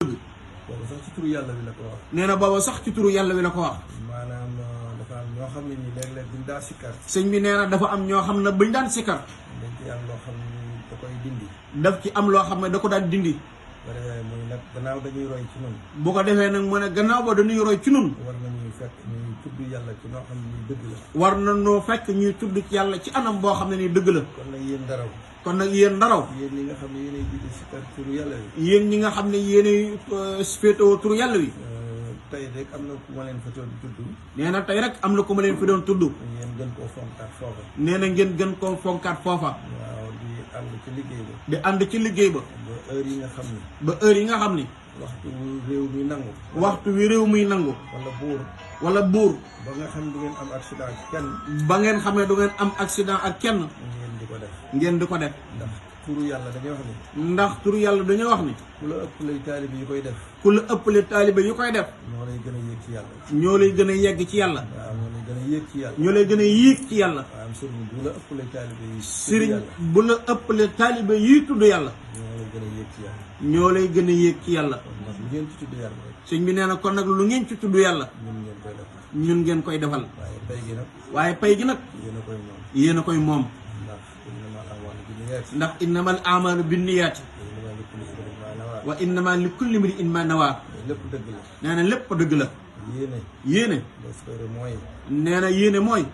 boobu sax ci turu yàlla wi la ko wax. nee na booba sax ci turu yàlla wi la ko wax. maanaam dafa am ñoo xam ne nii léeg-léeg buñ daa sikkar. sëñ bi nee na dafa am ñoo xam ne buñ daan sikkar. dañ ci am loo xam ne da koy dindi. daf ci am loo xam ne da ko daan dindi. bu ko defee muy nag gannaaw dañuy roy ci noonu. bu ko defee nag mu ne gannaaw ba dañuy roy ci nun war nañuy fekk ñuy tudd yàlla ci noo xam ne nii dëgg la. war na noo fekk ñuy tudd ci yàlla ci anam boo xam ne nii dëgg la. kon nag yéen daraw. kon nag yéen ndaraw. yéen ñi nga xam ne yéenay jiite sikkar turu yàlla wi. yéen ñi nga xam ne yéenay féetewoo turu yàlla wi. tey rek am na ku ma leen fa doon tudd. nee na tey rek am na ku ma leen fi doon tudd. ngeen gën koo fonkaat foofa. nee na ngeen gën koo fonkaat foofa. waaw di ànd ci liggéey ba. di ànd ci liggéey ba. ba heure yi nga xam ni. ba heure yi nga xam ni. waxtu réew mi nangu. waxtu wi réew muy nangu. wala buur. wala buur. ba nga xam du ngeen am accident ak kenn. ba ngeen xamee du ngeen am accident ak kenn. ngeen di ko def. ngeen di ko def. ndax turu yàlla dañuy wax ni. ndax turu yàlla dañoo wax ni. ku la ëpp lay taalibe yi koy def. ku la ëppale taalibe yu koy def. ñoo lay gën a yéeg ci yàlla. ñoo lay gën a yegg ci yàlla. waaw ñoo lay gën a yéeg ci yàlla. ñoo lay gën a yéeg ci yàlla. waaw sëriñ bu la ëpp lay taalibe yi. sëriñ bu la ëppale taalibe yi tudd yàlla. ñoo lay gën a yéeg ci yàlla. ñoo lay gën a yéeg ci yàlla. kon nag lu ngeen ci tudd yàlla rek. sëñ bi nee na kon nag lu ngeen ci tudd yàlla. ñun ngeen koy def. ñun ngeen koy defal. waaye tey gi nag. waaye pay gi nag. yéen a koy moom. yéen a koy moom. ndax innamal a'maalu binniyaati. ndax innamal amalu binniyaati. wa innama li kulli imri'in ma nawaa. lépp dëgg la. nee na lépp dëgg la. yéene. yéene. mooy. nee na yéene mooy.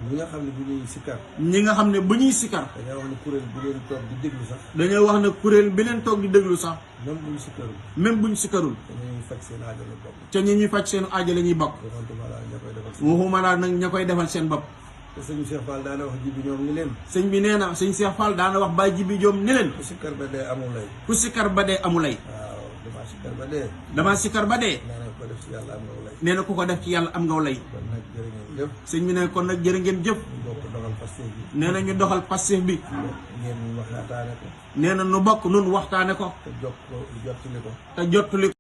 ñi nga xam ne bu ñuy sikkar. ñi nga xam ne bu ñuy sikkar. dañoo wax ne kuréel bu leen toog di déglu sax. dañoo wax ne kuréel bi leen toog di déglu sax. même bu ñu sikkarul. même bu ñu sikkarul. dañuy faj seen aajo la bopp. ca ñi ñuy faj seen aajo la ñuy bokk. waxuma laa nag ña koy defal seen bopp. te sëñ Cheikh Fall daana wax jibi ñoom ni leen. sëñ bi nee na sëñ Cheikh Fall daana wax Baye Jibi Joom ni leen. ku sikkar ba dee amul lay. ku sikkar ba dee amul lay. waaw damaa sikkar ba dee. damaa sikkar ba dee. nee na ko def ci yàlla am nga lay. nee na ku ko def ci yàlla am nga lay. kon nag jërë ngeen jëf. sëñ bi ne kon nag jërë ngeen jëf. ñu bokk doxal Pastef bi. nee na ñu doxal Pastef bi. ngeen waxtaane ko. nee na nu bokk nun waxtaane ko. te jottali ko. te jottali ko.